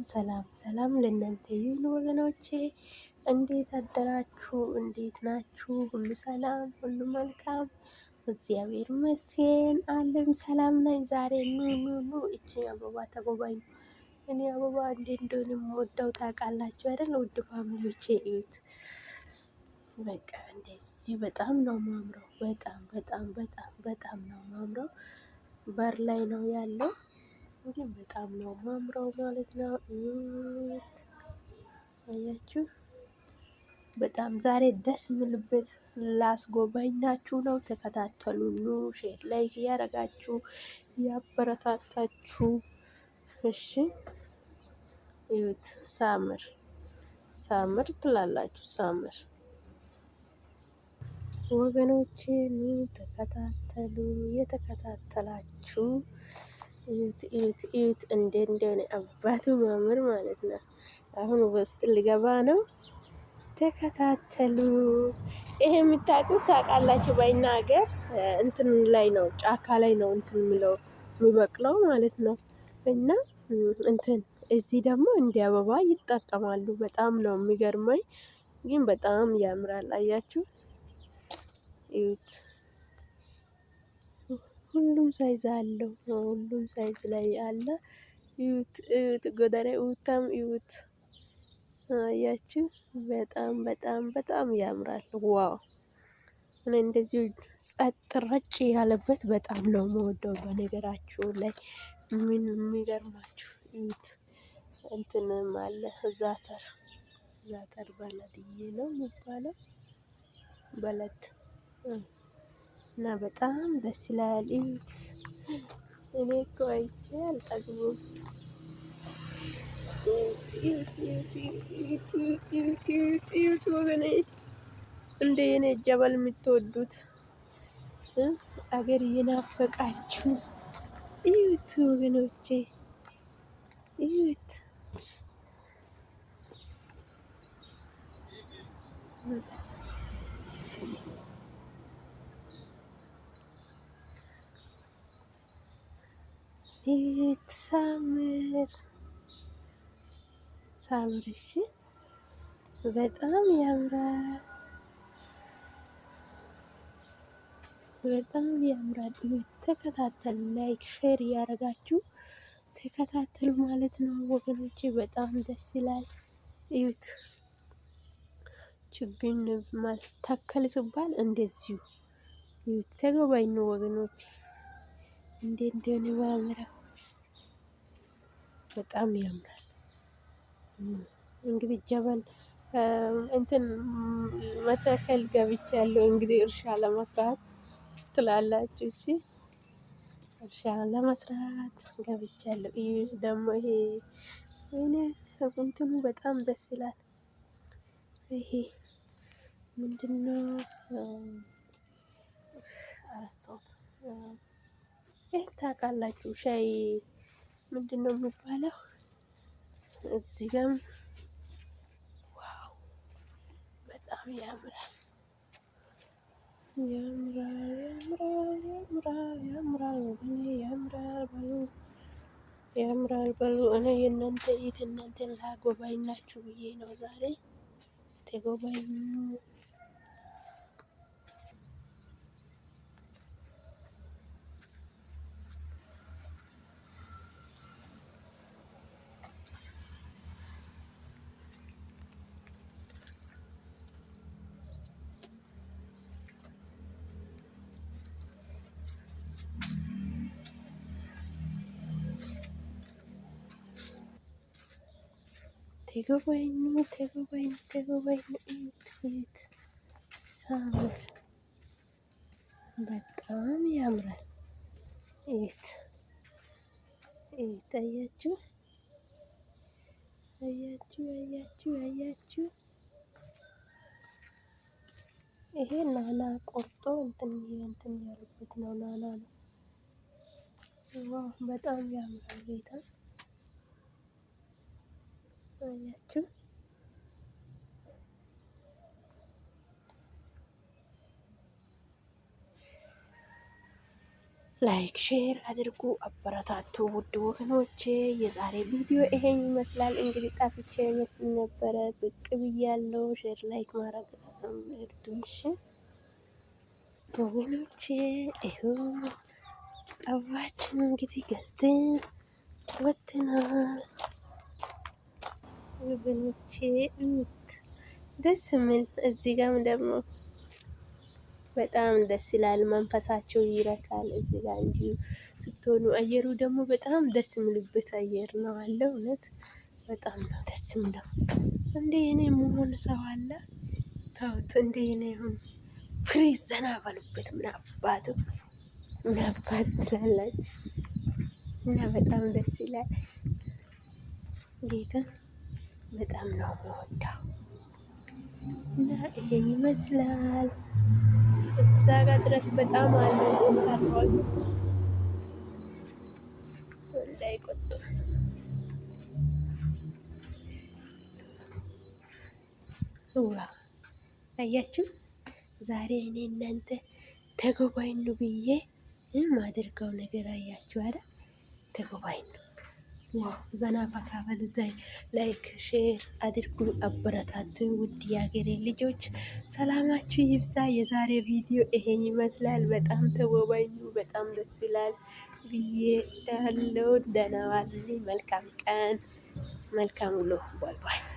ሰላም ሰላም ለእናንተ ይሁን ወገኖቼ፣ እንዴት አደራችሁ? እንዴት ናችሁ? ሁሉ ሰላም፣ ሁሉ መልካም፣ እግዚአብሔር ይመስገን። አለም ሰላም ነኝ። ዛሬ ኑ ኑ ኑ እቺ አበባ ተጎባኝ። እኔ አበባ እንዴት እንደሆነ የምወደው ታውቃላችሁ አይደል? ውድ family ዎቼ እዩት። በቃ እንደዚህ በጣም ነው ማምረው። በጣም በጣም በጣም በጣም ነው ማምረው። በር ላይ ነው ያለው፣ ግን በጣም ነው ማምረው ማለት ነው። እዩት፣ አያችሁ። በጣም ዛሬ ደስ የሚልበት ላስጎበኛችሁ ነው። ተከታተሉ። ኑ share like እያደረጋችሁ ያበረታታችሁ። እሺ እዩት። ሳምር ሳምር ትላላችሁ። ሳምር ወገኖቼ ኑ ተከታተሉ። እየተከታተላችሁ እዩት እዩት እዩት፣ እንዴ እንደሆነ አባቱ ማምር ማለት ነው። አሁን ውስጥ ሊገባ ነው። ተከታተሉ። ይሄ የምታውቁት ታውቃላችሁ። በእኛ ሀገር እንትን ላይ ነው፣ ጫካ ላይ ነው እንትን የሚለው የሚበቅለው ማለት ነው። እና እንትን እዚህ ደግሞ እንደ አበባ ይጠቀማሉ። በጣም ነው የሚገርመኝ፣ ግን በጣም ያምራል። አያችሁ እዩት። ሁሉም size አለው። ሁሉም size ላይ አለ። እዩት እዩት፣ ጎደሬ ኡታም እዩት። አያችሁ በጣም በጣም በጣም ያምራል። Wow! እኔ እንደዚሁ ጸጥ ረጭ ያለበት በጣም ነው የምወደው። በነገራችሁ ላይ ምን የሚገርማችሁ እዩት፣ እንትንም አለ ዛተር ዛተር በለድዬ ነው የሚባለው በለድ እና በጣም ደስ ይላል። እዩት፣ እኔ እኮ አይቼ አልጠግብም። እዩት ወገኔ፣ እንደ የኔ ጀበል የምትወዱት አገር እየናፈቃችሁ እዩት ወገኖቼ፣ እዩት። እዩት ሳምር ሳምር፣ እሺ በጣም ያምራል። በጣም ያምራል። ተከታተሉ፣ like share እያደረጋችሁ ተከታተሉ ማለት ነው ወገኖቼ። በጣም ደስ ይላል። እዩት፣ ችግኝ ማስተከል ሲባል እንደዚሁ እዩት። ተጎባኙ ወገኖቼ፣ እንዴት እንደሆነ ባምራ በጣም ያምራል። እንግዲህ ጀበል እንትን መተከል ገብቻለሁ። እንግዲህ እርሻ ለመስራት ትላላችሁ። እሺ እርሻ ለመስራት ገብቻለሁ። ይህ ደግሞ ይሄ ወይኔ እንትኑ በጣም ደስ ይላል። ይሄ ምንድነው? አረሳሁት። ይህ ታውቃላችሁ፣ ሻይ ምንድነው የሚባለው? እዚህ ጋም wow በጣም ያምራል። ያምራል ያምራል ያምራል ያምራል ወገኔ ያምራል በሉ ያምራል በሉ። እኔ የእናንተ እይት እናንተን ላጎባኝናችሁ ብዬ ነው ዛሬ ተጎባኙ። ተጎባኙ ተጎባኙ ተጎባኙ። እዩት እዩት፣ ሳምር በጣም ያምራል። እዩት እዩት፣ አያችሁ አያችሁ አያችሁ አያችሁ። ይሄ ናና ቆርጦ እንትን እንትን ያሉበት ነው። ናና ነው። Wow በጣም ያምራል። ጌታ አያችሁ። Like share አድርጉ፣ አበረታቱ ውድ ወገኖቼ። የዛሬ ቪዲዮ ይሄን ይመስላል። እንግዲህ ጠፍቼ ይመስል ነበረ፣ ብቅ ብያለሁ። Share like ማድረግ እርዱኝ እሺ ወገኖቼ። ይኸው አበባችን እንግዲህ ገዝተን ወጥተናል ወገኖቼ። ደስ የሚል እዚህ ጋርም ደግሞ በጣም ደስ ይላል። መንፈሳቸው ይረካል። እዚህ ጋር እንዲሁ ስትሆኑ አየሩ ደግሞ በጣም ደስ የሚልበት አየር ነው አለ። እውነት በጣም ነው ደስ የሚለው። እንደ እኔ መሆን ሰው አለ ተውት። እንደ እኔ ይሁን free ዘና በሉበት። ምን አባቱ ምን አባቱ ትላላችሁ? እና በጣም ደስ ይላል። ጌታ በጣም ነው የምወደው። እና ይሄ ይመስላል። እዛ ጋር ድረስ በጣም አለ ጠንካራዎች እንዳይቆጡ። Wow አያችሁ፣ ዛሬ እኔ እናንተ ተጎባይኑ ብዬ ማደርገው ነገር አያችሁ አይደል? ተጎባይኑ wow ዘና ፈታ በሉ። Like share አድርጉ፣ አበረታቱ። ውድ የሀገሬ ልጆች ሰላማችሁ ይብዛ። የዛሬ ቪዲዮ ይሄን ይመስላል። በጣም ተወባይኑ፣ በጣም ደስ ይላል ብዬ ያለው። ደህና ዋሉልኝ። መልካም ቀን፣ መልካም ውሎ። Bye bye።